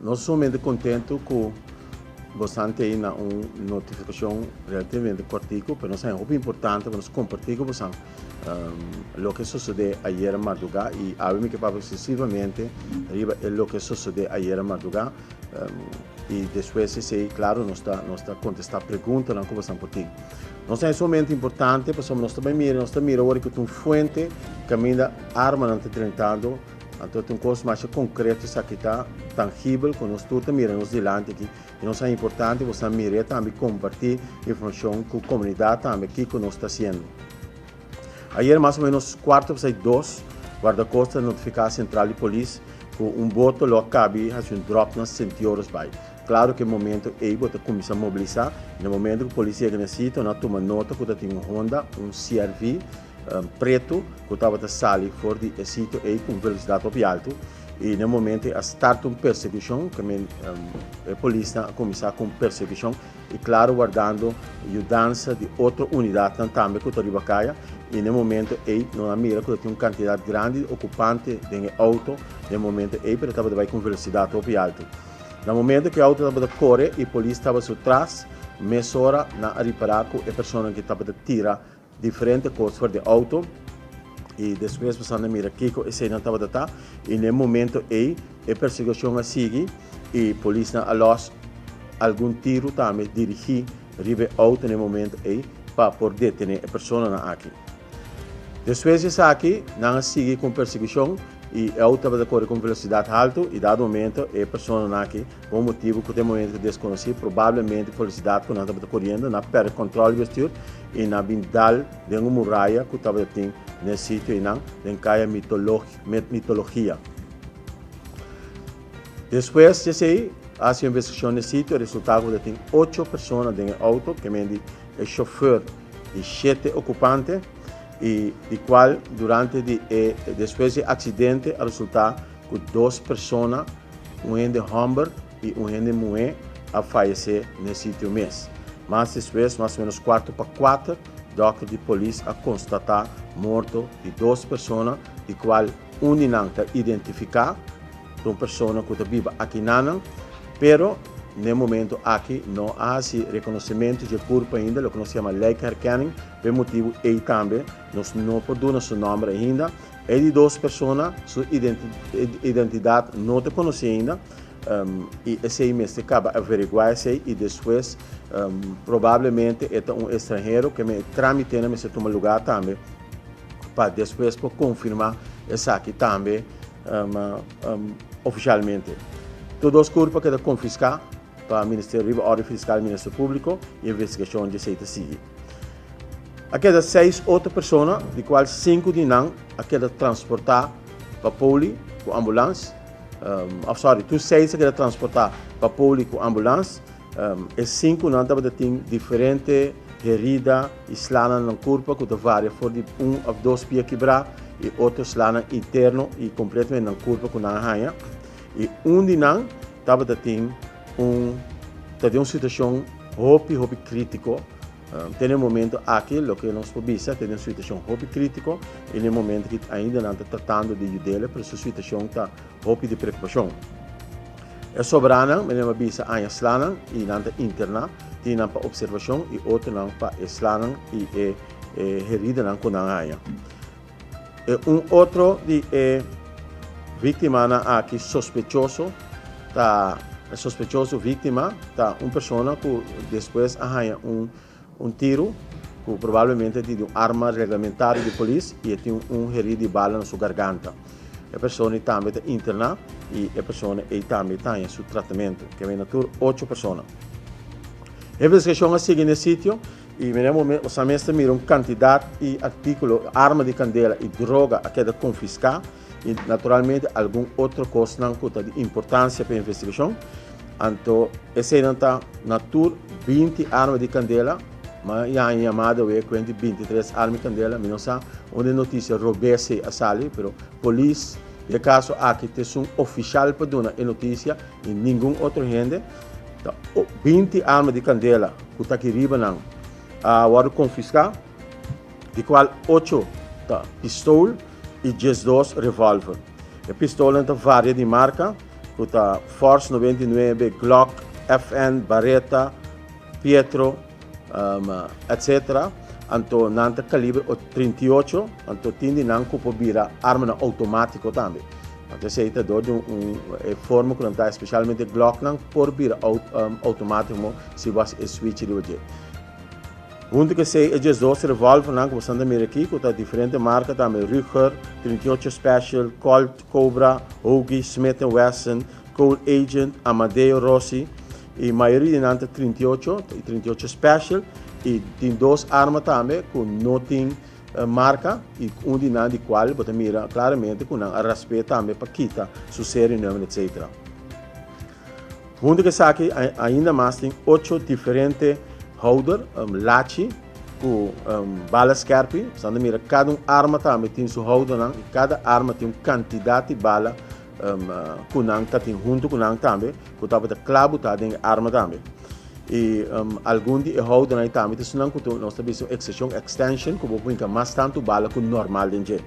Nos sumamente kontentu ku boso tin na un notifikashon relativamente kòrtiku, pero nos ta hopi importante pa nos kompartí ku boso loke a sosodé ayera mardugá i awe mi ke papia eksklusivamente riba e loke a sosodé ayera mardugá i despues esei klaro nos ta nos ta kontestá preguntanan ku boso por tin. Nos ta sumamente importante pasobra nos ta bai mira nos ta mira ora ku ta un fuente kaminda armanan ta drentando. Anto ta un kos masha konkreto esaki ta tangibel ku nos tur ta mira nos dilanti aki i nos a importante ku boso a mir'é tambe i kompartí informashon ku komunidat tambe kiko nos ta hasiendo. Ayer mas o menos kuarto pasai dos Guardakosta a notifiká sentral di polis ku un boto lo a kabi hasi un dròp na Sint Joris Bay. Klaro ku e momento ei bo ta kuminsá mobilisá i na momento ku polis yega na e sitio nan a tuma nota ku ta tin un Honda, un CRV, pretu ku tabata sali for di e sitio ei ku un velosidat hopi altu i na e momento ei a start un persekushon ku men e polisnan a kuminsá ku un persekushon i klaro wardando yudansa di otro unidatnan tambe ku ta riba kaya i na e momento ei nos a mira ku ta tin un kantidat grandi di okupante den e outo na e momento ei pero tabata bai ku un velosidat hopi altu. Na momento ku e outo tabata kore i polis tabata su tras mesora nan a ripará ku e personanan ki tabata tira Diferente kos for di auto i despues bo a mira kiko eseinan tabata ta i na e momento ei e persiguashon a sigui i polisnan a lòs algun tiru tambe dirigí riba e auto na e momento ei pa por detené e personanan aki. Despues di esaki nan a sigui ku un persiguashon i e auto tabata kore ku un velosidat haltu i dado momento e personanan aki pa un motibu ku te momento ta deskonosí probablemente velosidat ku nan tabata koriendo nan a pèrdè kòntròl di bestuur i nan bin dal den un muraya ku tabata tin na e sitio einan den kaya Mitologia. Despues di esei a hasi un investigashon na e sitio, a resultá ku tabatin ocho persona den e outo, ke men di e shofùr i shete okupante, i di kual durante di e despues di e aksidente a resultá ku dos persona, un hende hòmber i un hende muhé a fayesé n'e sitio mes. Mas despues, mas o ménos kuarto pa kuater, dòkter di polis a konstatá morto di dos persona, di kual un di nan ta identifiká ta un persona ku ta biba akinanan, pero n'e momento aki no a hasi rekonosementu dje kurpo ainda, loke nos yama lijkherkenning. P'e motibu ei tambe nos no por duna su nòmber ainda. E di dos persona su identidat no ta konosí ainda i esei mester kaba averiguá esei i despues probablemente e ta un estranhero ke men e trámitenan mester tuma lugá tambe pa despues por konfirmá esaki tambe ofishalmente. Tur dos kurpa keda konfiská pa Ministerio riba Órden Fiskal Ministerio Públiko i investigashon di esei ta sigui. A keda seis otro persona, di kual sinku di nan a keda transportá pa poli ku ambulans. Of sorry, tur seis a keda transportá pa poli ku ambulans. E sinkunan tabata tin diferente herida i slanan na nan kurpa ku ta varia for di un òf dos pia kibrá i otro slanan interno i kompletamente nan kurpa ku nan a haña. I un di nan tabata tin un ta den un situashon hopi hopi krítiko. Te na e momento aki loke nos por bisa ta den un situashon hopi krítiko i na e momento aki ainda nan ta tratando di yud'el pero su situashon ta hopi di preokupashon. E sobranan mi a bisa aña slanan i nan ta interná, tin nan pa opservashon i otronan pa e slanan i e heridanan ku nan haña. E un otro di e víktimanan aki sospechoso ta e sospechoso víktima ta un persona ku despues a haña un un tiru ku probablemente di un arma reglamentario di polis i e tin un herida di bala na su garganta. E persona ei tambe ta interná i e persona ei tambe ta haña su tratamentu. Ke mena tur ocho persona. E investigashon a sigui na e sitio. I na e momento boso a mester mira un kantidat di artíkulo, arma di kandela i droga a keda konfiská i naturalmente algun otro kosnan ku ta di importansia pa e investigashon. Anto eseinan ta na tur 20 arma di kandela, ma ya haña yamada awe ku hende 23 arma di kandela, mi no sa unda e notisia robes ei a sali, pero polis di e kaso aki ta esun ofishal pa duna e notisia i ningun otro hende. Ta 20 arma di kandela ku ta aki riba nan a wòrdu konfiská, di kual ocho ta pistol i 12 revòlver. E pistolnan ta varia di marka. ku ta Force 99, Glock, FN, Baretta, Pietro, etc. Anto nan ta kaliber 38, anto tin di nan ku por bira armanan outomátiko tambe. Anto esei ta dor di un e forma ku nan ta, espesialmente Glocknan por bira outomátiko si bo hasi e switch riba dje. Huntu ku esei e 12 revolvernan ku boso ta mira aki ku ta diferente marka tambe, Ruger, 38 Special, Colt, Cobra, Hoagie, Smith and Wesson, Colt Agent, Amadeo Rossi i mayoria di nan ta 38 i 38 Special i tin dos arma tambe ku no tin marka i un di nan di kual bo ta mira klaramente ku nan a rasp'é tambe pa kita su serie number etcetera. Huntu ku esaki ainda mas tin ocho diferente houder, lachi, ku bala skerpi. Nos ta mira kada un arma tambe tin su houdernan i kada arma tin un kantidat di bala ku nan ta tin huntu ku nan tambe ku tabata kla butá den e arma tambe. I algun di e houdernan ei tambe ta esunnan ku nos ta bisa un ekseshon, extension, ku bo por hinka mas tantu bala ku normal den dje.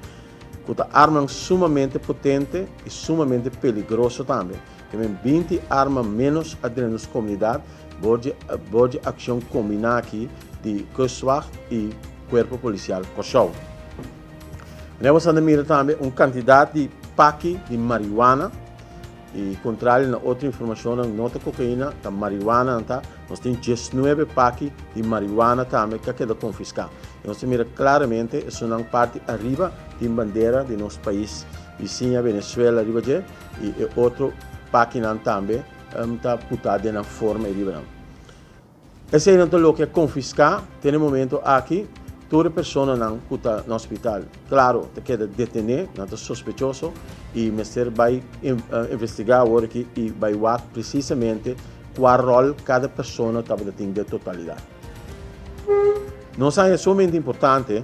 Ku ta armanan sumamente potente i sumamente peligroso tambe. Ke men 20 arma ménos a drenta nos komunidat bor di bor di akshon kombiná aki di Kustwacht i Kuerpo Polisial Kòrsou. Meneer bo sa mira tambe un kantidat di paki di marihuana i kontrario na otro informashonnan no ta kokaina ta marihuana nan ta. Nos tin 19 paki di marihuana tambe ku a keda konfiská. I nos ta mira klaramente esunnan parti ariba tin bandera di nos pais bisiña Venezuela riba dje. I e otro pakinan tambe ta putá den nan forma i riba nan. Eseinan ta loke a konfiská te na e momento aki tur e personanan ku ta na hospital. Klaro, ta keda detené, nan ta sospechoso i mester bai investigá awor aki i bai wak presisamente kua ròl kada persona tabata tin den totalidat. Nos haña sumamente importante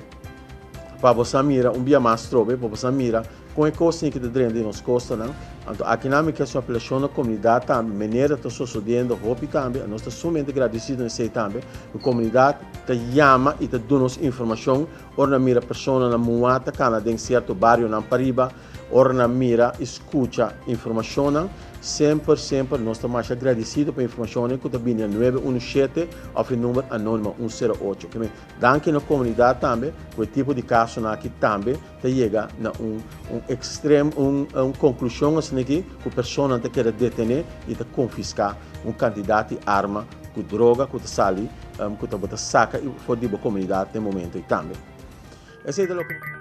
pa bo sa mira un bia mas trobe, pa bo sa mira Kon e kosnan ki ta drenta den nos kostanan? Anto akinan mi ke hasi un apelashon na komunidat tambe, manera ta sosodiendo hopi tambe, nos ta sumamente gradisido na esei tambe, ku komunidat ta yama i ta duna nos informashon ora nan mira personanan muá ta kana den sierto barionan pariba, ora nan mira i skucha informashonnan, semper semper nos ta masha gradisido pa informashonnan ku ta bini na nuebe unu shete òf e number anónimo un sero ocho. Danki na komunidat tambe ku e tipo di kasonan aki tambe ta yega na un un ekstrem un un konklushon asina aki ku personanan ta keda detené i ta konfiská un kantidat di arma ku droga ku ta sali ku ta bo ta saka for di bo komunidat na e momento ei tambe. Esei ta loke.